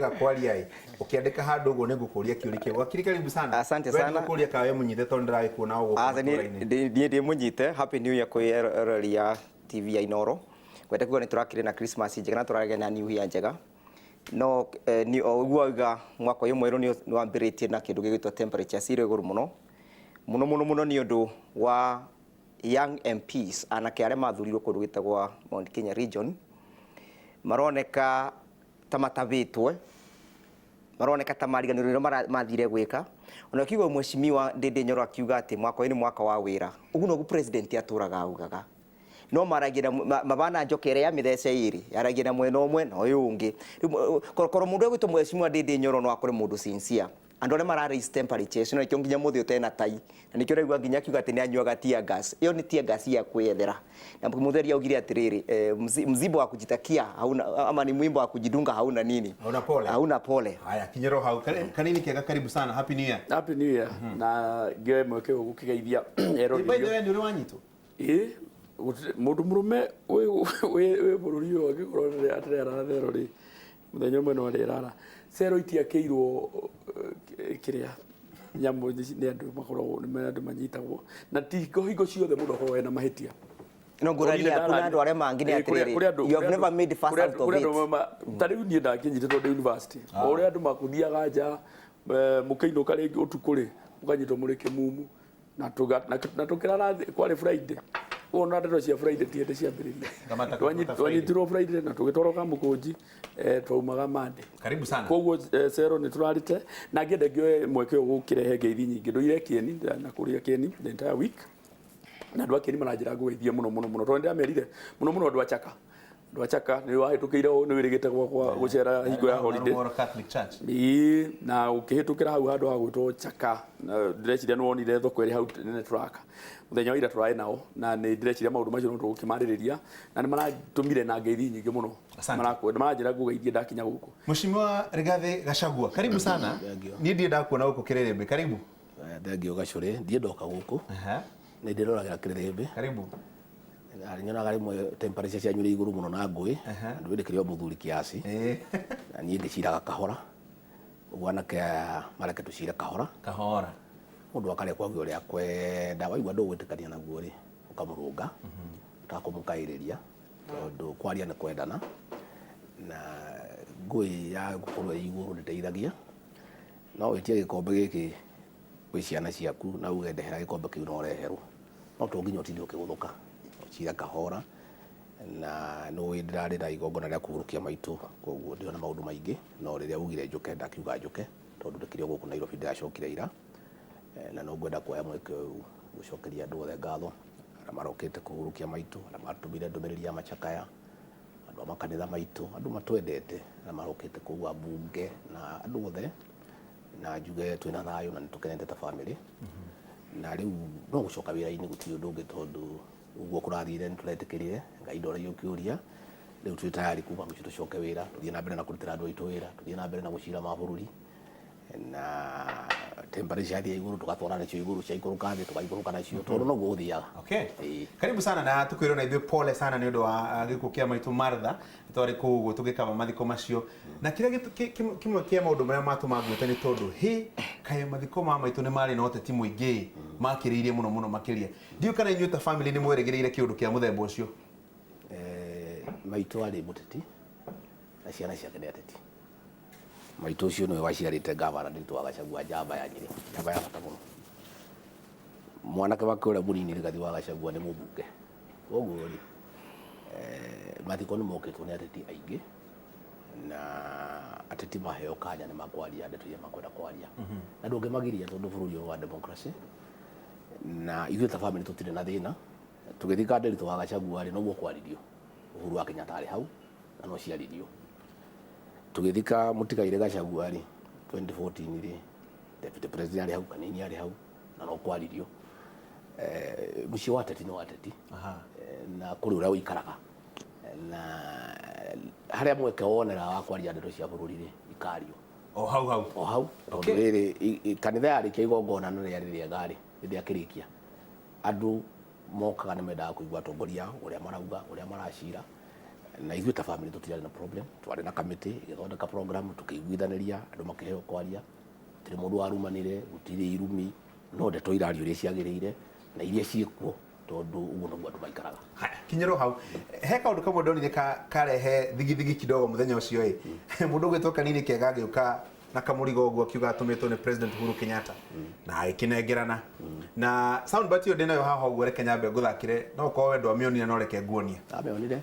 Ũngĩrega kwaria ĩ, ũkĩandĩka handũ ũguo nĩ ngũkũria kĩũria kĩu. Wakiri, karibu sana. Asante We sana. Ndĩgũkũria kana wĩ mũnyite tondũ ndĩragĩkuona o gũkũ Aca matũũra-inĩ. niĩ ndĩ mũnyite. Happy New Year kwĩ eroreri a TV ya Inoro. Ngwenda kuga nĩ tũrakĩrĩ na Christmas njega na tũragĩa na New Year njega. No nĩ o ũguo wauga, mwaka ũyũ mwerũ nĩ wambĩrĩtie na kĩndũ gĩgwĩtwo temperature cirĩ igũrũ mũno mũno mũno mũno, nĩ ũndũ wa young MPs, anake arĩa mathurirwo kũndũ gwĩtagwo Mount Kenya region, maroneka ta matabĩtwe, maroneka ta mariganĩrwo ũrĩa mathire gwĩka. Ona kiugo Mheshimiwa Ndindi Nyoro akiuga atĩ mwaka ũyũ nĩ mwaka wa wĩra. Ũguo noguo president atũraga augaga, no maragia na mabana njoka ĩrĩa ya mĩthece ĩrĩ yaragia na mwena ũmwe na ũyũ ũngĩ. Rĩu korwo mũndũ egwĩtwo Mheshimiwa Ndindi Nyoro no akore mũndũ sincere, andũ arĩa mara raise temperature icio, nĩkĩo nginya mũthĩ ũtena tai, na nĩkĩo ũraigua nginya akiuga atĩ nĩ anyuaga tear gas. Ĩyo nĩ tear gas ya kwĩyethera. Na mũtheri augire atĩrĩrĩ, mzibo wa kujitakia hauna, ama ni mwimbo wa kujidunga hauna nini? Hauna pole. Hauna pole. Haya, kinyero hau. Kanini kega, karibu sana. Happy New Year. Happy New Year, na ngĩoe mweke ũyũ gũkĩgeithia eroreri. By the way, nĩ ũrĩ wanyitwo? Ĩ, mũndũ mũrũme wĩ bũrũri ũyũ angĩkorwo atarĩ thero rĩ, mũthenya ũmwe no arĩrara cero itiakĩirwo kĩrĩa nyamũ nĩ andũ makoragwo nĩ andũ manyitagwo, na ti hingo ciothe mũndũ akoragwo ena mahĩtia. No ngũrani yaku na andũ arĩa mangĩ nĩ atĩrĩrĩ, you have never made fuss out of it. Ta rĩu niĩ ndakĩnyitĩtwo ndĩ university, o ũrĩa andũ makũthiaga nja, mũkĩinũka rĩngĩ ũtukũ rĩ, mũkanyitwo mũrĩ kĩmumu na tũkĩrara thĩ. Kwarĩ Friday, wona ndeto cia Friday ti hĩndĩ ciambĩrĩria. Kamata kũbuata Friday. Twanyitirwo Friday na tũgĩtwarwo Kamũkũnji, twaumaga Monday. Karibu sana. Koguo cero nĩ tũrarĩte, na ngĩenda ngĩoe mweke ũyũ gũkĩrehe ngeithi nyingĩ. Ndũire Kĩeni na kũrĩa Kĩeni the entire week, na andũ a Kĩeni maranjĩra ngũgeithie mũno mũno mũno, tondũ nĩndĩramerire mũno mũno andũ a Chaka. Andũ a Chaka nĩ wahĩtũkĩire ũũ, nĩ wĩrĩgĩte gwakwa gũcera hingo ya holiday. Narumoro Catholic Church. Ĩĩ, na ũkĩhĩtũkĩra hau handũ ha gwĩtwo Chaka, na ndĩreciria nĩ wonire thoko ĩrĩ hau nene tũraka. Mũthenya wa ira tũrarĩ nao, na nĩ ndĩreciria maũndũ macio no tũgũkĩmarĩrĩria, na nĩ maratũmire na ngeithi nyingĩ mũno. Asante. Marakwenda, maranjĩra ngũgeithie ndakinya gũkũ. Mheshimiwa Rigathi Gachagua, karibu sana. Thank you. Niĩ ndirĩ ndakuona gũkũ Kĩrĩrĩmbĩ. Karibu. Thengiũ Gacũrĩ, ndiĩ ndoka gũkũ, nĩ ndĩroragĩra Kĩrĩrĩmbĩ. Karibu. Na nyonaga rĩmwe temperature cianyu irĩ igũrũ mũno na ngũĩ, na ndũĩ ndĩkĩrĩ o mũthuri kiasi, na niĩ ndĩciraga kahora. Ũguo anake aya mareke tũcire kahora. Kahora. Mũndũ akarekwo auge ũrĩa akwenda, waigua ndũgwĩtĩkania naguo rĩ, ũkamũrũnga ũtakũmũkaĩrĩria, tondũ kwaria nĩ kwendana, na ngũĩ ya gũkorwo ĩ igũrũ ndĩteithagia. No wĩtie gĩkombe gĩkĩ gwĩ ciana ciaku na uge ndehera gĩkombe kĩu, no ũreherwo, no to nginya ũtinde ũkĩgũthũka. Ũcira kahora, na nĩ ũĩ ndĩrarĩ na igongona rĩa kũhurũkia maitũ, koguo ndĩrona maũndũ maingĩ, no rĩrĩa ugire njũke ndakiuga njũke, tondũ ndĩkĩrĩ o gũkũ Nairobi, ndĩracokire ira. Na no ngwenda kuoya mweke ũyũ gũcokeria andũ othe ngatho arĩa marokĩte kũhurũkia maitũ, arĩa matũmire ndũmĩrĩri ya macakaya, andũ a makanitha maitũ, andũ matwendete arĩa marokĩte kũu, ambunge na andũ othe, na njuge twĩna thayũ na nĩ tũkenete ta bamĩrĩ. Na rĩu no gũcoka wĩra-inĩ, gũtirĩ ũndũ ũngĩ, tondũ ũguo kũrathire nĩ tũretĩkĩrire Ngai ndoragia ũkĩũria. Rĩu twĩ tayari kuma rũciũ tũcoke wĩra, tũthiĩ na mbere na kũrutĩra andũ aitũ wĩra, tũthiĩ na mbere na gũcira mabũrũri, na temperature ciathiĩ igũrũ tũgatwara nacio igũrũ, ciaikũrũka thĩ tũgaikũrũka nacio, tondũ noguo gũthiaga. Okay. Ĩĩ. Karibu sana, na tukwirwo na ithuĩ pole sana nĩ ũndũ wa gĩkuũ kĩa maitũ Martha. Twarĩ kũu ũguo tũgĩkaba mathiko macio, na kĩrĩa kĩmwe kĩa maũndũ marĩa matũma ngwĩte nĩ tondũ hĩ kaĩ mathiko ma maitũ nĩ marĩ na ũteti mũingĩ, makĩrĩirie mũno mũno makĩria. Ndiũĩ kana inyuĩ ta family nĩ mwerĩgĩrĩire kĩũndũ kĩa mũthemba ũcio. Maitũ arĩ mũteti na ciana ciake nĩ ateti. Maitũ ũcio nĩwe waciarĩte ngavana Ndiritu wa Gachagua, njamba ya Nyĩrĩ, njamba ya bata mũno. Mwanake wake ũrĩa mũnini Rigathi wa Gachagua nĩ mũmbunge. Koguo rĩ, mathiko nĩ mokĩtwo nĩ ateti aingĩ, na ateti maheo kanya nĩ makwaria ndeto iria makwenda kwaria, na ndũngĩmagiria tondũ bũrũri ũyũ wa democracy, na ithuĩ ta family tũtirĩ na thĩna. Tũgĩthika Ndiritu wa Gachagua rĩ, noguo kwaririo. Uhuru wa Kenyatta arĩ hau na no ciaririo. Tũgĩthika mũtigaire Gachagua rĩ, 2014 rĩ, deputy president arĩ hau, Kanini arĩ hau na no kwaririo. Mũciĩ wa ateti nĩ wa ateti. Na kũrĩ ũrĩa ũikaraga, na harĩa mweke wonera wa kwaria ndeto cia bũrũri rĩ, ikario. O hau hau. O hau, tondũ rĩrĩ kanitha yarĩkia igongona na rĩarĩ rĩega rĩ, rĩrĩa akĩrĩkia, andũ mokaga nĩ mendaga kũigua atongoria ao ũrĩa marauga, ũrĩa maracira. Na ithuĩ ta family tũtiarĩ na problem, twarĩ na kamĩtĩ ĩgĩthondeka program, tũkĩiguithanĩria, andũ makĩheo kwaria, gũtirĩ mũndũ warumanire, gũtirĩ irumi, no ndeto irario iria ciagĩrĩire na iria ciĩkuo, tondũ ũguo noguo andũ maikaraga. Haya, kinyĩrwo hau he kaũndũ kamwe ndonire karehe thigithigi kidogo mũthenya ũcio ĩ mũndũ ũgwĩtwo Kanini Kega agĩũka na kamũrigo ũguo akiuga atũmĩtwo nĩ President Uhuru Kenyatta na agĩkĩnengerana na soundbite ĩyo ndĩnayo haha ũguo, reke nyambe ngũthakĩre, no ũkorwo we ndwamĩonire, no reke nguonie. Ndamĩonire.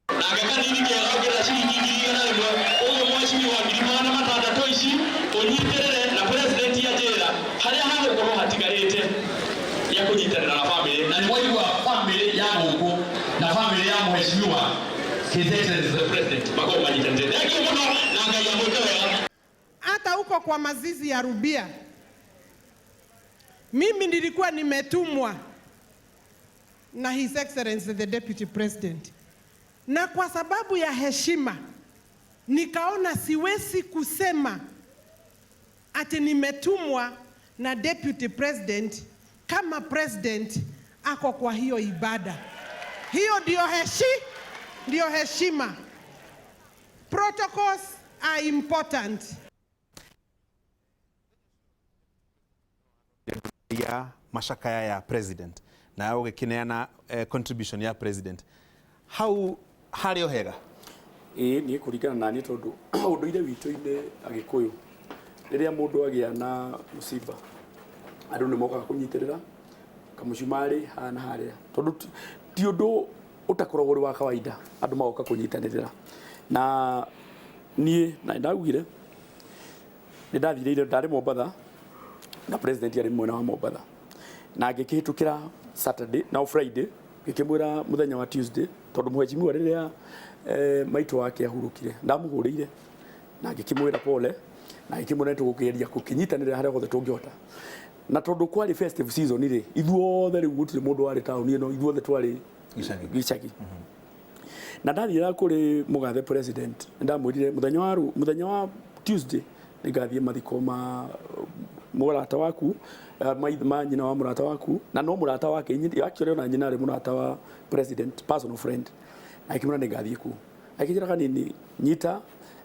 Nake Kanini Kega ongerera ciringi 100,000. Ũguo mheshimiwa, 600,000 ici ũnyitĩrĩre na president anjĩra harĩa hagũkorwo hatigarĩte ya kũnyitanĩra na family, na nĩ waigua family ya gũkũ na family ya mheshimiwa His Excellency the President makorwo manyitanĩte. Thank you mũno na Ngai amwĩke wega. Hata huko kwa mazizi ya Rubia, mimi nilikuwa nimetumwa na His Excellency the Deputy President, na kwa sababu ya heshima nikaona siwezi kusema ati nimetumwa na Deputy President kama president ako kwa hiyo ibada. Hiyo ndio heshima. Protocols are important. Ya macakaya ya president na ũgĩkĩneana contribution ya president hau harĩ o hega. Ĩĩ, niĩ kũringana na niĩ, tondũ ũndũire witũ-inĩ Agĩkũyũ, rĩrĩa mũndũ agĩa na mũciba, andũ nĩ mokaga kũnyitĩrĩra kamũcumarĩ haha na harĩa, tondũ ti ũndũ ũtakoragwo ũrĩ wa kawaida, andũ magoka kũnyitanĩrĩra. Na niĩ na nĩndaugire nĩ ndathirĩire, ndarĩ Mombatha na president arĩ mwena wa Mombatha, na ngĩkĩhĩtũkĩra Saturday na Friday, ngĩkĩmwĩra mũthenya wa Tuesday, tondũ mheshimiwa rĩrĩa maitũ wake ahurũkire ndamũhũrĩire na ngĩkĩmwĩra pole, na ngĩkĩmwĩra nĩtũgũkĩgeria gũkĩnyitanĩra harĩa hothe tũngĩhota. Na tondũ kwarĩ festive season rĩ, ithuothe rĩu gũtirĩ mũndũ warĩ taũni ĩno, ithuothe twarĩ Gĩcagi. Gĩcagi. Na ndathiĩra kũrĩ mũgathe president, ndamwĩrire mũthenya wa Tuesday nĩngathiĩ mathiko ma mũrata waku, ma nyina wa mũrata waku, na no mũrata wake actually ona nyina arĩ mũrata wa president, personal friend, na akĩmwĩra nĩngathiĩ kuo. Akĩnjĩra, "Kanini, nyita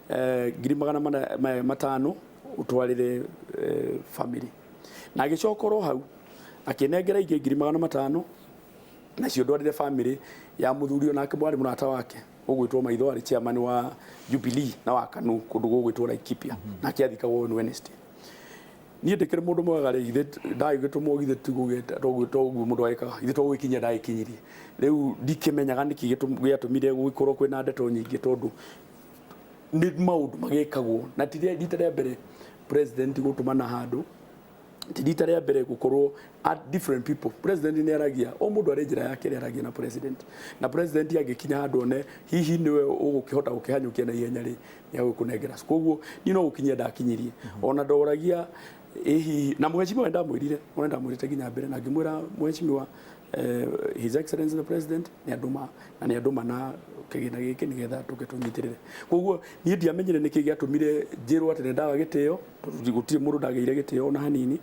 500,000 ũtwarĩre family." Na agĩcoka oro hau akĩnengera ingĩ 500,000, nacio ndwarire family ya mũthuri onake mwarĩ mũrata wake ũgwĩtwo Maitho, arĩ chairman wa Jubilee na wa KANU kũndũ gũgwĩtwo Laikipia, nake athikagwo on Wednesday. Niĩ ndĩkĩrĩ mũndũ mwega rĩ, ithe ndagĩgĩtũmwo, githĩ ti toguo mũndũ agĩkaga, ithe togũgĩkinyia ndagĩkinyirie. Rĩu ndikĩmenyaga nĩkĩ gĩatũmire gũgĩkorwo kwĩna ndeto nyingĩ, tondũ nĩ maũndũ magĩkagwo na ti rita rĩa mbere president gũtũmana handũ, ti rita rĩa mbere gũkorwo at different people. President nĩ aragia, o mũndũ arĩ njĩra yake ĩrĩa aragia na president, na president angĩkinya handũ one hihi nĩwe ũgũkĩhota gũkĩhanyũkia na ihenya rĩ, nĩ agũkũnengera. Koguo niĩ no gũkinyia ndakinyirie, ona ndoragia ĩ hihi na mheshimiwa ndamwĩrire, ona ndamwĩrĩte nginya mbere na ngĩmwĩra mheshimiwa His Excellency the President nĩ andũma na nĩ andũma na kĩgĩna gĩkĩ nĩgetha tũke tũnyitĩrĩre. Koguo niĩ ndiamenyire nĩkĩ gĩatũmire njĩrwo atĩ nĩ ndaga gĩtĩo, tondũ gũtirĩ mũndũ ndagĩire gĩtĩo ona hanini.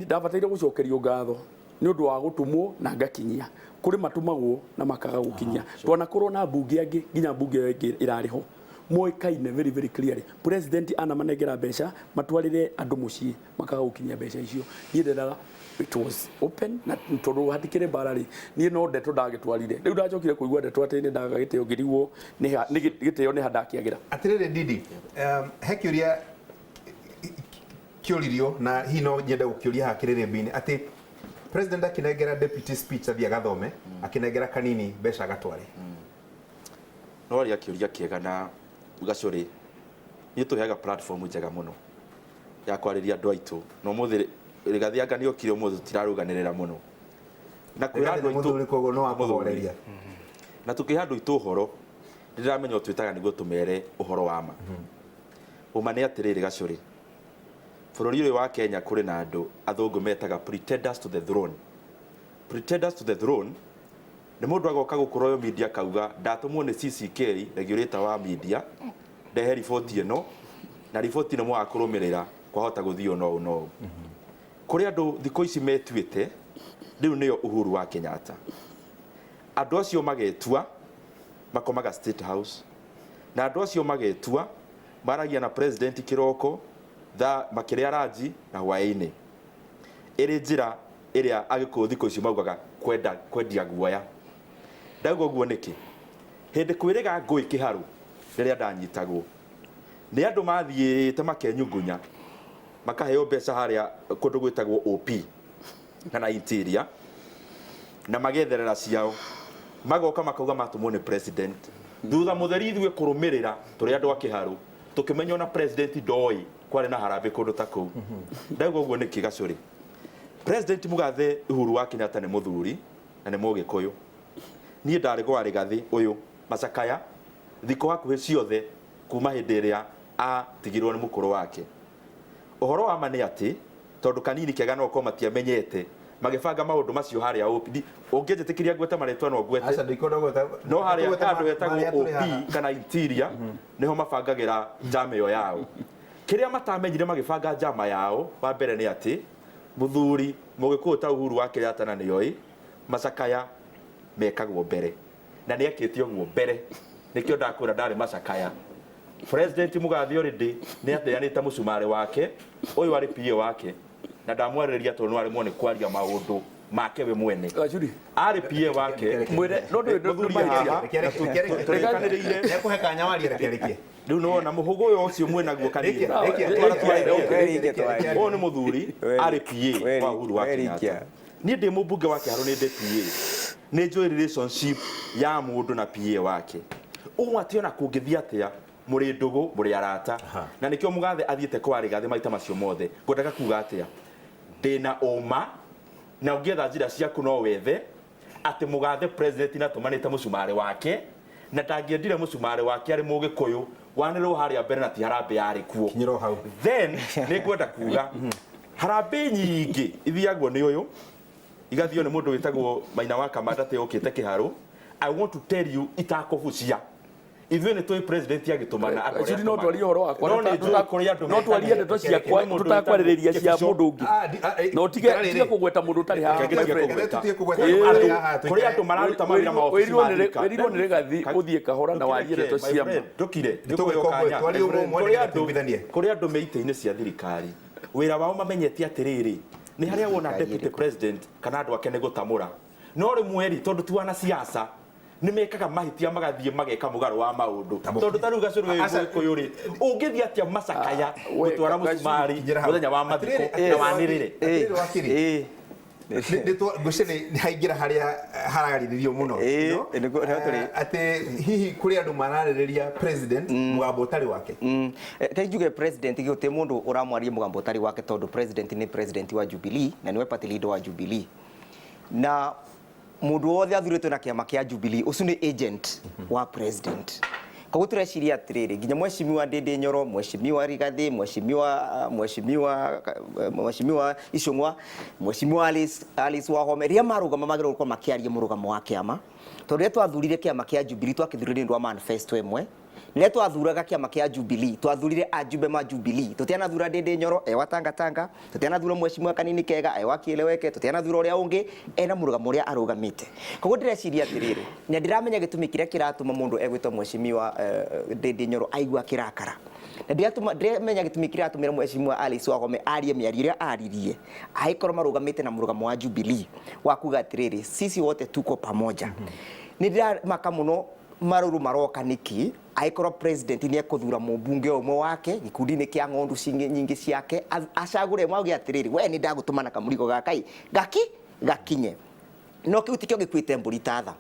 Ndabataire gũcokerio ngatho nĩ ũndũ wa gũtũmwo na ngakinyia kũrĩ matũmagwo na makaga gũkinyia. Twanakorwo na mbunge angĩ, nginya mbunge ĩyo ĩngĩ ĩrarĩ ho moĩkaine very very clearly, president anamanengera mbeca matwarĩre andũ mũciĩ, makaga gũkinyia mbeca icio. Niĩ ndendaga it was open, na tondũ hatikĩrĩ mbara rĩ, niĩ no ndeto ndagĩtwarire. Rĩu ndacokire kũigua ndeto atĩ nĩ ndaga gĩtĩo, ngĩrigwo nĩ gĩtĩo nĩ ha ndakĩagĩra. Atirĩrĩ Ndindi, he kĩũria kĩũririo na hihi no nyende gũkĩũria haha kĩrĩrĩmbĩ-inĩ, atĩ president akĩnengera deputy speech athiĩ agathome, akĩnengera Kanini mbeca agatware. No aria kĩũria kĩega na Gacũrĩ, nĩ tũheaga platform njega mũno ya kwarĩria andũ aitũ, na ũmũthĩ Rigathi anga nĩ okire ũmũthĩ, tũtirarũganĩrĩra mũno na kwĩra Rigathi andũ nĩ aitũ. Mũthuri, koguo no wakũhoreria. Na tũkĩhe andũ aitũ ũhoro, ndĩramenya ũtwĩtaga nĩguo tũmere ũhoro wa ma. Ũma nĩ atĩrĩrĩ Gacũrĩ, bũrũri ũyũ wa Kenya kũrĩ na andũ athũngũ metaga pretenders to the throne. Pretenders to the throne nĩ mũndũ agoka gũkũroyo media kauga, "Ndatũmwo nĩ CCK regulator wa media ndehe riboti ĩno, na riboti ĩno mwaga kũrũmĩrĩra kwahota gũthiĩ ũũ no ũũ no ũũ." Kũrĩ andũ thikũ ici metuĩte rĩu nĩo Uhuru wa Kenyatta. Andũ acio magetua makomaga State House, na andũ acio magetua maragia na president kĩroko thaa makĩrĩa ranji na hwaĩ-inĩ, ĩrĩ njĩra ĩrĩa Agĩkũyũ thikũ ici maugaga kwenda kwendia guoya. Ndauga ũguo nĩkĩ? Hĩndĩ kwĩrĩga ngũĩ kĩharũ rĩrĩa ndanyitagwo nĩ andũ mathiĩte makenyungunya makaheo mbeca harĩa kũndũ gwĩtagwo OP kana interior, na magetherera ciao, magoka makauga matũmwo nĩ president. Thutha mũtheri ithuĩ kũrũmĩrĩra tũrĩ andũ a kĩharũ, tũkĩmenya ona president ndoĩ kwarĩ na harambĩ kũndũ ta kũu. Ndauga ũguo nĩkĩ, Gacũrĩ? President Mũgathe Uhuru wa Kenyatta nĩ mũthuri na nĩ Mũgĩkũyũ. Niĩ ndarĩ gwa Rigathĩ ũyũ macakaya thikũ hakuhĩ ciothe kuma hĩndĩ ĩrĩa atigirwo nĩ mũkũrũ wake. Ũhoro wa ma nĩ atĩ tondũ kanini kega no korwo matiamenyete magĩbanga maũndũ macio harĩa OP. Ũngĩnjĩtĩkĩria ngwete marĩtwa no ngwete. Aca, ndikwenda gweta. No harĩa Tũgwete handũ hetagwo marĩa tũrĩ haha. OP kana interior niho mabangagĩra njama ĩyo yao. Kĩrĩa matamenyire magĩbanga njama yao wa mbere nĩ atĩ mũthuri Mũgĩkũyũ ta Uhuru wa Kenyatta na nĩoĩ macakaya mekagwo mbere, na nĩ ekĩte ũguo mbere. Nĩkĩo ndakwĩra ndarĩ macakaya. President Mũgathe already nĩ ateanĩte mũcumarĩ wake ũyũ arĩ PA wake, na ndamwarĩrĩria tondũ no aremwo nĩ kwaria maũndũ make we mwene. Gacuri. Arĩ PA wake. Mwĩre, no ndũĩ Mũthuri mahĩtia. haha, Reke, reke, reke, reke. tũrĩkanĩrĩire. Nĩekũhe kanya warie, reke arĩkie. Rĩu nĩwona mũhũgũ ũyũ ũcio mwĩnaguo kanini. Rĩkia, rĩkia, Twara rĩkia, twarĩkia. rĩkia, rĩkia, rĩkia. Ũyũ nĩ mũthuri arĩ PA wa Uhuru wa Weri Kenyatta. kia. Niĩ ndĩ mũmbunge wa Kĩharũ, nĩ ndĩ PA. Nĩ njũĩ relationship ya mũndũ na PA wake. Ũũ atĩ ona kũngĩthiĩ atĩa, mũrĩ ndũgũ, mũrĩ arata. Na nĩkĩo Mũgathe athiĩte kwa Rigathĩ maita macio mothe. Ngwendaga kuga atĩa? Ndĩna ũma na ũngĩetha njĩra ciaku no wethe atĩ Mũgathe president nĩatũmanĩte mũcumarĩ wake, na ndangĩendire mũcumarĩ wake arĩ Mũgĩkũyũ wanĩrĩrwo harĩa mbere na ti harambĩ yarĩ kuo. Kinyĩra o hau. Then nĩ ngwenda kuga harambĩ nyingĩ ithiagwo nĩ ũyũ, igathio nĩ mũndũ wĩtagwo Maina wa Kamanda te ũkĩte Kĩharũ. I want to tell you itakũbucia. Ithuĩ nĩ tũĩ president agĩtũmana andũ arĩa Gacuri, no twarie ũhoro wakwa. No nĩ njũĩ kũrĩ andũ No twarie ndeto ciakwa Kũrĩ mũndũ tũtakwarĩrĩria cia wĩtagwo mũndũ ũngĩ. Ah, ah, No tige rĩrĩ. tige kũgweta mũndũ ũtarĩ haha. Reke my tige friend. kũgweta. Tũtige kũgweta Kũrĩ andũ andũ- arĩa haha, kũrĩ andũ mararuta mawĩra ma obici Wĩrirwo ma nĩ thirikari. wĩrirwo nĩ Rigathi ũthiĩ kahora na warie ndeto My cia ma. friend, ndũkire. Nĩtũgwĩka ũguo, twarie ũguo mwene Kũrĩ nĩgetha andũ- tũiguithanie. kũrĩ andũ me itĩ-inĩ cia thirikari wĩra wao mamenyete atĩrĩrĩ, nĩ harĩa wona deputy president kana andũ ake nĩ gũtamũra, no rĩmwe rĩ tondũ ti wanasiasa nĩ mekaga mahĩtia magathiĩ mageka mũgarũ wa maũndũ, tondũ ta rĩu Gacũrũ wĩ Aca- Mũgĩkũyũ rĩ, ũngĩthiĩ atĩa macakaya we, gũtwara Gacũrũ, mũcumarĩ Kinyĩra hau. mũthenya wa mathiko Atĩrĩrĩ, na wanĩrĩre? Atĩrĩrĩ, wakiri. Ngwĩciria nĩ haingĩra harĩa hararĩrĩrio mũno. No? Nĩguo nĩho tũrĩ. Atĩ hihi kũrĩ andũ mararĩrĩria president mũgambo ũtarĩ wake. Reke njuge president gũtirĩ mũndũ ũramwaria mũgambo ũtarĩ wake, tondũ president nĩ president wa Jubilee na nĩwe party leader wa Jubilee, na mũndũ wothe athurĩtwo na kĩama kĩa Jubilee ũcio nĩ agent wa president. Koguo tũreciria atĩrĩrĩ, nginya mheshimiwa Ndindi Nyoro, mheshimiwa Rigathi, mheshimiwa Icũng'wa, mheshimiwa Alice Wahome, rĩrĩa marũgama magĩrĩirwo gũkorwo makĩaria mũrũgamo wa kĩama, tondũ rĩrĩa twathurire kĩama kĩa Jubilee twakĩthurire nĩ ũndũ wa manifesto ĩmwe. Rĩrĩa twathuraga kĩama kĩa Jubilee twathurire ajumbe ma Jubilee, tũtianathura Ndindi Nyoro e wa Tanga Tanga, tũtianathura mheshimiwa Kanini Kega e wa Kieleweke, tũtianathura ũrĩa ũngĩ ena mũrũgamo ũrĩa arũgamĩte. Koguo ndĩreciria atĩrĩrĩ, na ndĩramenya gĩtũmi kĩrĩa kĩratũma mũndũ egwĩtwo mheshimiwa Ndindi Nyoro aigua akĩrakara, na ndĩramenya gĩtũmi kĩrĩa kĩratũmĩra mheshimiwa Alice Wahome arie mĩario ĩrĩa aririe, angĩkorwo marũgamĩte na mũrũgamo wa Jubilee wa kuga atĩrĩrĩ, sisi wote tuko pamoja. Nĩ ndĩramaka mũno marũrũ maroka nĩkĩ angĩkorwo president nĩ ekũthura mũmbunge ũmwe wake gĩkundi-inĩ kĩa ng'ondu nyingĩ ciake, acagũre ĩmwe auge atĩrĩrĩ, we nĩ ndagũtũma na kamũrigo gaka ĩ gaki gakinye. No kĩu tikĩo gĩkuĩte mbũri ta tha.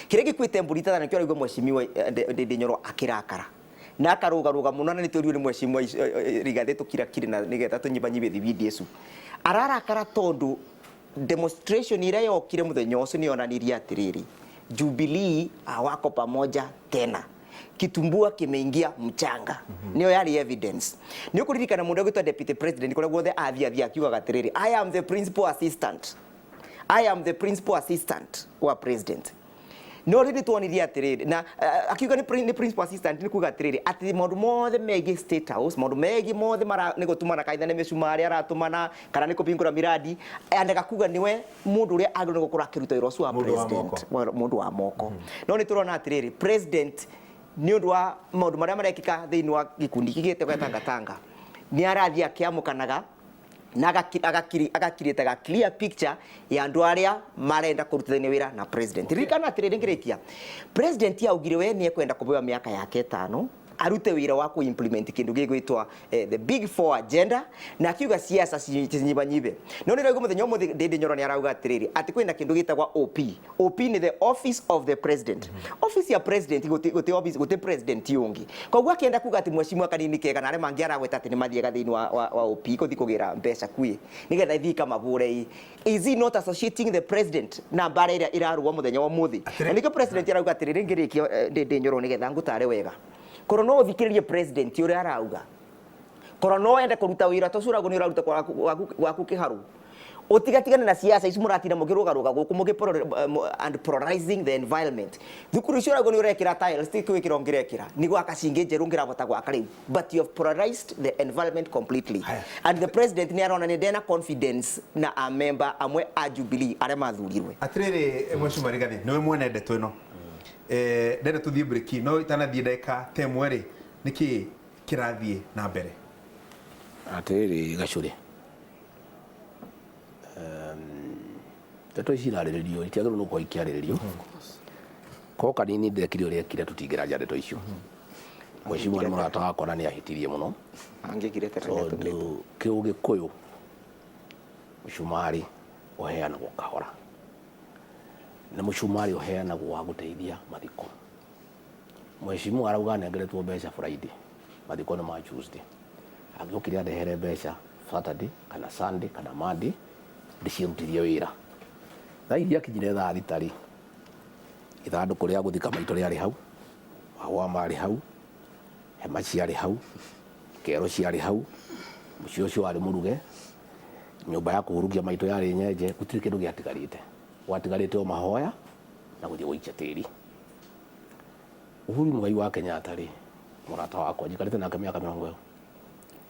Kĩrĩa gĩkuĩte mbũri ta tha nĩkĩo araigua mheshimiwa Ndindi Nyoro akĩrakara na akarũgarũga mũno, na nĩ twĩrirwo nĩ mheshimiwa Rigathĩ tũkirakire na nĩgetha tũnyibanyibie thibindi icu. Ararakara tondũ demonstration ĩrĩa yokire mũthenya ũcio nĩ yonanirie atĩrĩrĩ, Jubilee hawako pamoja tena, kitumbua kimeingia mchanga. Nĩyo yarĩ evidence. Nĩ ũkũririkana mũndũ ũgwĩtwo deputy president kũrĩa guothe athiĩ athiĩ akiugaga atĩrĩrĩ, I am the principal assistant, I am the principal assistant wa president. No rĩrĩ tuonirie atĩrĩrĩ na akiuga nĩ principal assistant, nĩ kuga atĩrĩrĩ atĩ maũndũ mothe megiĩ State House, maũndũ megiĩ mothe mara nĩ gũtumana kaitha nĩ mĩcumarĩ aratũmana kana nĩ kũbingũra miradi, endaga kuga nĩwe mũndũ ũrĩa agĩrĩirwo nĩ gũkorwo akĩruta wĩra ũcio wa Mũndũ wa president, mũndũ wa moko. No nĩ tũrona atĩrĩrĩ, president nĩ ũndũ wa maũndũ marĩa marekĩka thĩinĩ wa gĩkundi gĩkĩ gĩtagwo gĩa Tangatanga, nĩ arathiĩ akĩamũkanaga na agakirĩtaga clear picture ya andũ arĩa marenda kũrutithania wĩra na president. Ririkana atĩrĩrĩ, ngĩrĩkia, president augire we nĩ ekwenda kũheo mĩaka yake 5 arute wĩra wa kũ-implement kĩndũ gĩgwĩtwa the big four agenda, na akiuga siasa cinyibanyibe. No nĩ raigua mũthenya ũmũthĩ Ndindi Nyoro nĩ arauga atĩrĩrĩ atĩ kwĩna kĩndũ gĩtagwa OP. OP nĩ the office of the president. Office ya president gũti office, gũti president ũngĩ. Koguo akĩenda kuga atĩ mheshimiwa Kanini Kega na arĩa mangĩ aragweta atĩ nĩ mathiaga thĩinĩ wa OP gũthiĩ kũgĩra mbeca kuĩ nĩgetha ithiĩ ikamabũre ĩ. Is he not associating the president na mbara ĩrĩa ĩrarũa mũthenya wa ũmũthĩ? Na nĩkĩo president arauga atĩrĩrĩ, ngĩrĩkia Ndindi Nyoro nĩgetha ngũtare wega, korwo no ũthikĩrĩrie president ũrĩa arauga, korwo no wende kũruta wĩra ta ũcio ũrauga nĩ ũraruta gwaku kĩharũ, ũtigatigane na siasa ici mũratinda mũkĩrũgarũga gũkũ and polarizing the environment. Thukuru icio ũrauga nĩ ũrekĩra tiles, ti gwĩkĩra ũngĩrekĩra, nĩ gwaka cingĩ njerũ ũngĩrabota gwaka rĩu, but you have polarized the environment completely. And the president nĩ arona nĩ ndena confidence na a member amwe a Jubilee arĩa mathurirwe. Atĩrĩrĩ, mheshimiwa Rigathi, nĩwe mwene ndeto ĩno. Ndenda tũthiĩ break, no itanathiĩ ndagĩka ta ĩmwe rĩ, nĩkĩ kĩrathiĩ na mbere? Atĩrĩrĩ Gacũrĩ, ndeto ici irarĩrĩrio itiagĩrĩirwo nĩ gũkorwo ikĩarĩrĩrio. Korwo Kanini ndekire ũrĩa ekire, tũtingĩraria ndeto icio. Mheshimiwa nĩ mũrata wakwa na nĩ ahĩtirie mũno, Angĩkire tene tondũ kĩũgĩkũyũ mũcumarĩ ũheanagwo kahora, na mũcumarĩ ũheanagwo wa gũteithia mathiko. Mheshimiwa arauga anengeretwo mbeca Friday, mathiko nĩ ma Tuesday. Angĩokire andehere mbeca Saturday kana Sunday kana Monday, ndĩcirutithie wĩra. Thaa iria akinyire thaa 6 rĩ, ithandũkũ rĩa gũthika maitũ rĩarĩ hau, mahũa marĩ hau, hema ciarĩ hau, kero ciarĩ hau, mũciĩ ũcio warĩ mũruge, nyũmba ya kũhurukia maitũ yarĩ nyenje, gũtirĩ kĩndũ gĩatigarĩte. Gwatigarĩte o mahoya na gũthiĩ gũikia tĩri. Uhuru Muigai wa Kenyatta rĩ, mũrata wakwa, njikarĩte nake mĩaka 20.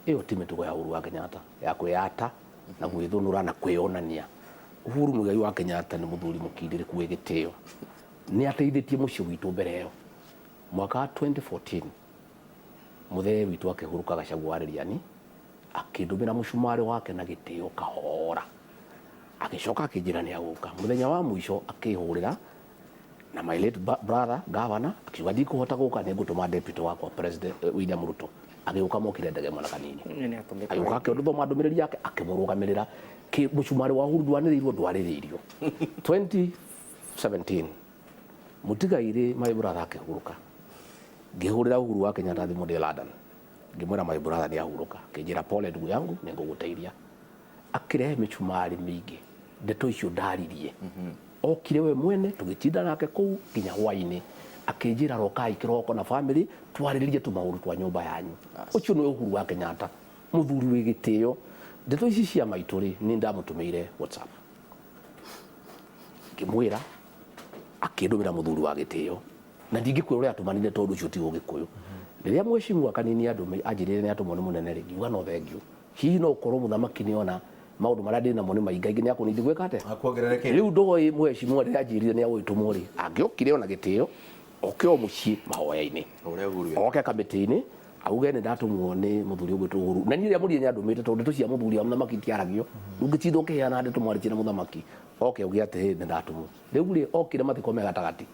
Ĩyo ti mĩtugo ya Uhuru wa Kenyatta ya kwĩyata na gwĩthũnũra na kwĩyonania. Uhuru Muigai wa Kenyatta nĩ mũthuri mũkindĩrĩku wĩ gĩtĩo. Nĩ ateithĩtie mũciĩ witũ mbere ĩyo. Mwaka wa 2014 mũthee witũ akĩhurũka Gachagua wa Rĩriani, akĩndũmĩra mũcumarĩ wake na gĩtĩo kahora. Agĩcoka akĩnjĩra nĩ agũka. Mũthenya wa mũico akĩhũrĩra na my late brother governor, akiuga ndikũhota gũka, nĩ ngũtũma deputy wakwa President William Ruto. Agĩũka mokire ndege ĩmwe na Kanini. Agĩũka akĩthoma ndũmĩrĩri yake, akĩmũrũgamĩrĩra. Mũcumarĩ wa Uhuru ndwanĩrĩirwo, ndwarĩrĩirio. 2017 mũtigairĩ my brother akĩhurũka. Ngĩhũrĩra Uhuru wa Kenyatta thimũ ndĩ London. Ngĩmwĩra my brother nĩ ahurũka. Akĩnjĩra pole ndugu yangu, nĩ ngũgũteithia. Akĩrehe mĩcumarĩ mĩingĩ. Ndeto icio ndaririe. Okire we mwene, tũgĩtinda nake kũu nginya hwainĩ. Akĩnjĩra rokai kĩroko na family twarĩrĩrie tũmaũndũ twa nyũmba yanyu. Ũcio nĩ Uhuru wa Kenyatta, mũthuri wĩ gĩtĩo. Ndeto ici cia maitũ rĩ, nĩ ndamũtũmĩire WhatsApp. Ngĩmwĩra, akĩndũmĩra mũthuri wa gĩtĩo. Na ndingĩkwĩra ũrĩa atũmanire tondũ ũcio ti Ũgĩkũyũ. Rĩrĩa mheshimiwa Kanini anjĩrire nĩ atũmwo nĩ mũnene rĩ, ngiuga no thengiũ. Hihi no ũkorwo mũthamaki nĩ ona maũndũ marĩa ndĩ namo nĩ maingaingĩ nĩ akũnindi gwĩka atĩa? Akuongerere kĩndũ. Rĩu ndoĩ mheshimiwa rĩrĩa anjĩrire nĩ agũgĩtũmwo rĩ, angĩokire ona gĩtĩo, oke o mũciĩ mahoya-inĩ. Ũrĩa Uhuru Oke kamĩtĩ-inĩ, auge nĩ ndatumwo nĩ mũthuri ũgwĩtwo Uhuru. Na niĩ rĩrĩa mũrire nĩ andũmĩte tondũ ndeto cia mũthuri wa mũthamaki itiaragio. Ndũngĩtinda ũkĩheana ndeto mwarĩtie na mũthamaki. Oke auge atĩrĩrĩ nĩ ndatumwo. Rĩu rĩ, okire mathiko me gatagatĩ.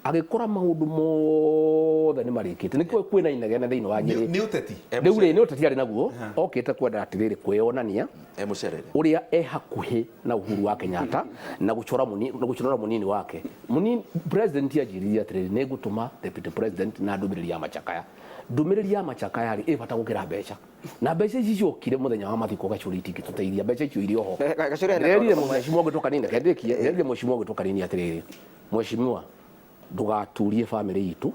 Agĩkora maũndũ mothe nĩ marĩkĩte. Nĩkĩo kwĩna inegene thĩinĩ wa Nyĩrĩ. Nĩ ũteti. Rĩu rĩ, nĩ ũteti arĩ naguo. Okĩte kwenda atĩrĩrĩ kwĩyonania E mũcerere. ũrĩa e hakuhĩ na Uhuru wa Kenyatta na gũcora mũnini, na gũcorora mũnini wake. Mũnini president anjĩrire atĩrĩrĩ, nĩ ngũtũma deputy president na ndũmĩrĩri ya machakaya. Ndũmĩrĩri ya machakaya rĩ, ĩ bata gũkĩra mbeca. Na mbeca ici ciokire mũthenya wa mathiko Gachuri itingĩtũteithia. Mbeca icio irĩ oho. Gachuri ena Ndĩrerire kaũndũ kamwe. mheshimiwa ũngĩtwo Kanini, reke ndĩkie. Ndĩrerire mheshimiwa ũngĩtwo Kanini atĩrĩrĩ, mheshimiwa ndũgaturie family itũ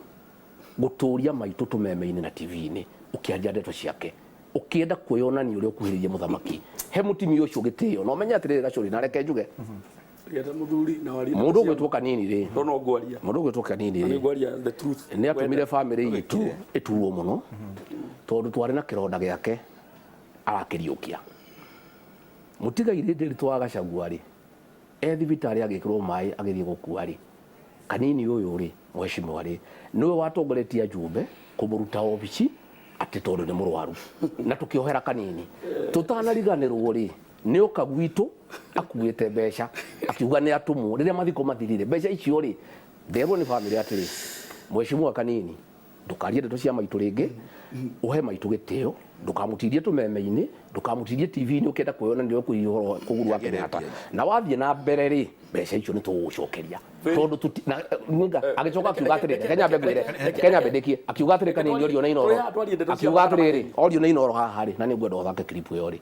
gũtũria maitũ tũmeme-inĩ na TV-inĩ ũkĩaria ndeto ciake, ũkĩenda kwĩyonania ũrĩa ũkuhĩrĩirie mũthamaki. He mũtumia ũcio gĩtĩo. Na ũmenye atĩrĩrĩ Gachuri, na reke njuge. Aria ta mũthuri na warie Mũndũ ũgwĩtwo Kanini rĩ, to no ngwaria. Mũndũ ũgwĩtwo Kanini Na rĩ, nĩ ngwaria the truth. Nĩ atũmire bamĩrĩ itũ ĩturwo mũno tondũ twarĩ na kĩronda gĩake arakĩriũkia. Mũtigairĩ Ndĩritũ wa Gachagua rĩ, e thibitarĩ agĩkĩrwo maĩ agĩthiĩ gũkua rĩ, Kanini ũyũ rĩ, mheshimiwa rĩ, nĩwe watongoretie ajumbe kũmũruta obici atĩ tondũ nĩ mũrwaru, na tũkĩohera Kanini. Tũtanariganĩrwo rĩ, nĩ oka gwitũ akuĩte mbeca akiuga nĩ atũmwo. Rĩrĩa mathiko mathirire, mbeca icio rĩ, nderwo nĩ bamĩrĩ atĩrĩ, mheshimiwa Kanini, ndũkarie ndeto cia maitũ rĩngĩ, ũhe maitũ gĩtĩo, ndũkamũtindie tũmeme-inĩ, ndũkamũtindie TV-inĩ ũkĩenda kwĩyonania ũkũiria ũhoro kũguru wa Kenyatta, na wathiĩ na mbere rĩ, mbeca icio nĩ tũgũgũcokeria tondũ tuti na nĩnga. Agĩcoka akiuga atĩrĩ, reke nyambe ngwĩre, reke nyambe ndĩkie. Akiuga atĩrĩ, Kanini orio nĩ Inooro, akiuga atĩrĩrĩ, orio nĩ Inooro haha rĩ, na nĩ ngwenda ũthake clip ĩyo rĩ,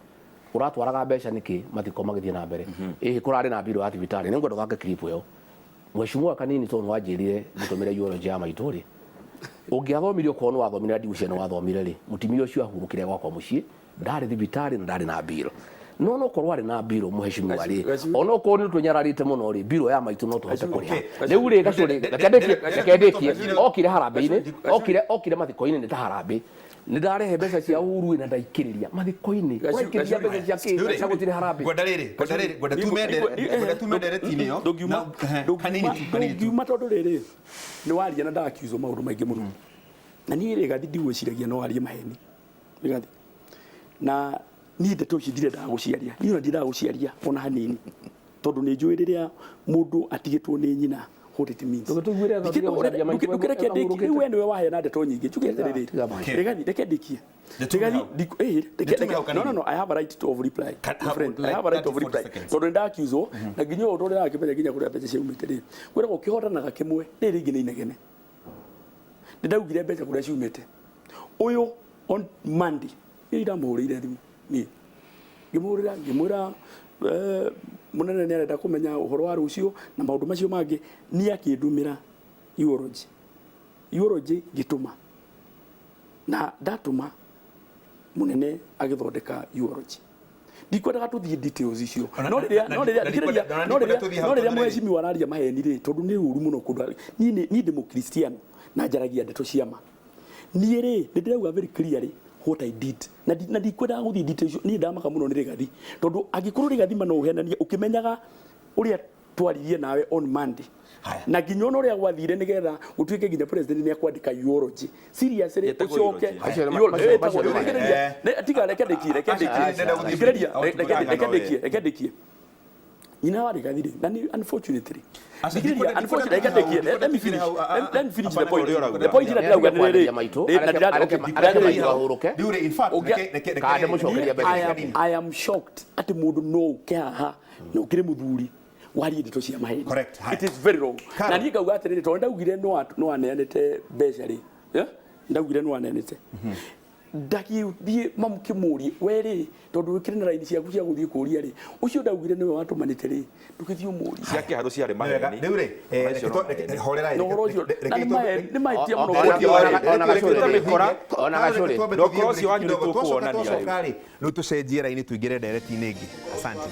ũratwaraga mbeca nĩkĩ mathiko magĩthiĩ na mbere? Ĩhĩ, kũrarĩ na mbirũ ya thibitarĩ. Nĩ ngwenda ũthake clip ĩyo. Mheshimiwa Kanini, tondũ nĩwanjĩrire ngũtũmĩre eulogy ya maitũ rĩ, ũngĩathomire, okorwo nĩ wathomire na ndigũcia nĩ wathomire rĩ, mũtumia ũcio ahurũkire gwakwa mũciĩ, ndarĩ thibitarĩ na ndarĩ na mbirũ. No nokorwo arĩ na mbirũ, mheshimiwa rĩ, onokorwo nĩ tũnyararĩte mũno rĩ, mbirũ ya maitũ no tũhote kũrĩha. Rĩu rĩ, Gacũrĩ, reke ndĩkie, reke ndĩkie. Okire harambĩ-inĩ, okire mathiko-inĩ nĩ ta harambĩ, nĩ ndarehe mbeca cia Uhuru na ndaikĩrĩria mathiko-inĩ. Ũraikĩrĩria mbeca cia kĩ na gũtirĩ harambĩ? Ngwenda rĩrĩ, ngwenda rĩrĩ, ngwenda tume ndereti-inĩ ĩyo. Ndũngiuma. Hanini tu, hanini tu. Ndũngiuma tondũ rĩrĩ, nĩ waria na ndakiuzwo maũndũ maingĩ mũno, na niĩ rĩ, Gathi, ndigwĩciragia no warie maheni, Gathi, na niĩ ndeto ici ndirendaga gũciaria. Niĩ ona ndiendaga gũciaria ona hanini tondũ nĩ njũĩ rĩrĩa mũndũ atigĩtwo nĩ nyina, what it means. Ndũgĩtũiguĩre tha, tiga gũcaria maitũ. Ndũkĩreke ndĩkie. Rĩu we nĩwe waheana ndeto nyingĩ. Njuge atĩrĩrĩ, Tiga maitũ. Rigathi, reke ndĩkie. Nĩtume Rigathi, hau. reke Nĩtume hau no, no, kanini. no, I have a right of reply. My friend, I like have a right of 30, 40 reply. seconds. Tondũ nĩndakiuzwo na nginya ũũ tondũ ndĩrakĩmenya nginya kũrĩa mbeca ciaumĩte rĩ, kwĩragwo ũkĩhotanaga kĩmwe rĩrĩ rĩngĩ nĩ inegene. Nĩndaugire mbeca kũrĩa ciumĩte. Ũyũ on Monday niĩ ndamũhũrĩire thimũ, niĩ ngĩmũhũrĩra ngĩmwĩra, mũnene nĩ arenda kũmenya ũhoro wa rũciũ na maũndũ macio mangĩ. Niĩ akĩndũmĩra eulogy, eulogy ngĩtũma, na ndatũma mũnene agĩthondeka eulogy. Ndikwendaga tũthiĩ details icio, no rĩrĩa no rĩrĩa na thikĩrĩria, na no ndikwenda rĩrĩa tũthiĩ hau no rĩrĩa tondũ rĩrĩ. Mheshimiwa araria maheni rĩ, tondũ nĩ ũru mũno kũndũ. Niĩ ndĩ mũkristiano na njaragia ndeto cia ma. Niĩ rĩ, nĩ ndĩrauga very clearly what I did, na ndikwendaga gũthiĩ details icio. Niĩ ndamaka mũno nĩ Rigathi tondũ angĩkorwo Rigathi ma no ũhenanie ũkĩmenyaga ũrĩa twaririe nawe on Monday Haya. na nginya ona ũrĩa gwathire nĩgetha gũtuĩke nginya president nĩ akwandĩka eulogy, seriously, Ĩtagwo ũcoke eulogy. Macio nĩ Thikĩrĩria. Tiga, reke ndĩkie, reke ndĩkie. Aca, ndĩrenda gũthiĩ Thikĩrĩria, break. reke ndĩkie, reke ndĩkie. Nyina wa Rigathi rĩ, na nĩ unfortunately, Aca, thikĩrĩria, unfortunately, reke ndikwenda ndĩkie. Let me tũthiĩ finish. hau, Let me finish the hapana, point. ũrĩa ũrauga. The point ĩrĩa ndĩrauga nĩ rĩrĩ, Nĩareke maitũ, na areke maitũ ahurũke. Rĩu rĩ, in fact, reke Kana ndĩmũcokerie mbeca I am, ciake. I am shocked atĩ mũndũ no ũke haha na ũkĩrĩ mũthuri warie ndeto cia maheni. Correct. Haya. It is very wrong. Carol. Na niĩ ngauga atĩrĩrĩ, tondũ ndaugire no aneanĩte mbeca rĩ, eh? Ndaugire no aneanĩte, ndagĩthiĩ mamũkĩmũrie we rĩ, tondũ wĩkĩre na raini ciaku cia gũthiĩ kũria rĩ, ũcio ndaugire nĩwe watũmanĩte rĩ, ndũgĩthiĩ ũmũrie. Cia kĩharũ ciarĩ Wega, maheni. rĩu rĩ, Macio no maheni. horera Na ũhoro ũcio na nĩ mahĩtia mũno. Ona Gacũrĩ. Ona Gacũrĩ. Na ũkora ũcio wanyu nĩ tũkũwonania rĩu. Twacoka rĩ, rĩu tũcenjie raini tũingĩre ndereti-inĩ ĩngĩ. Asante.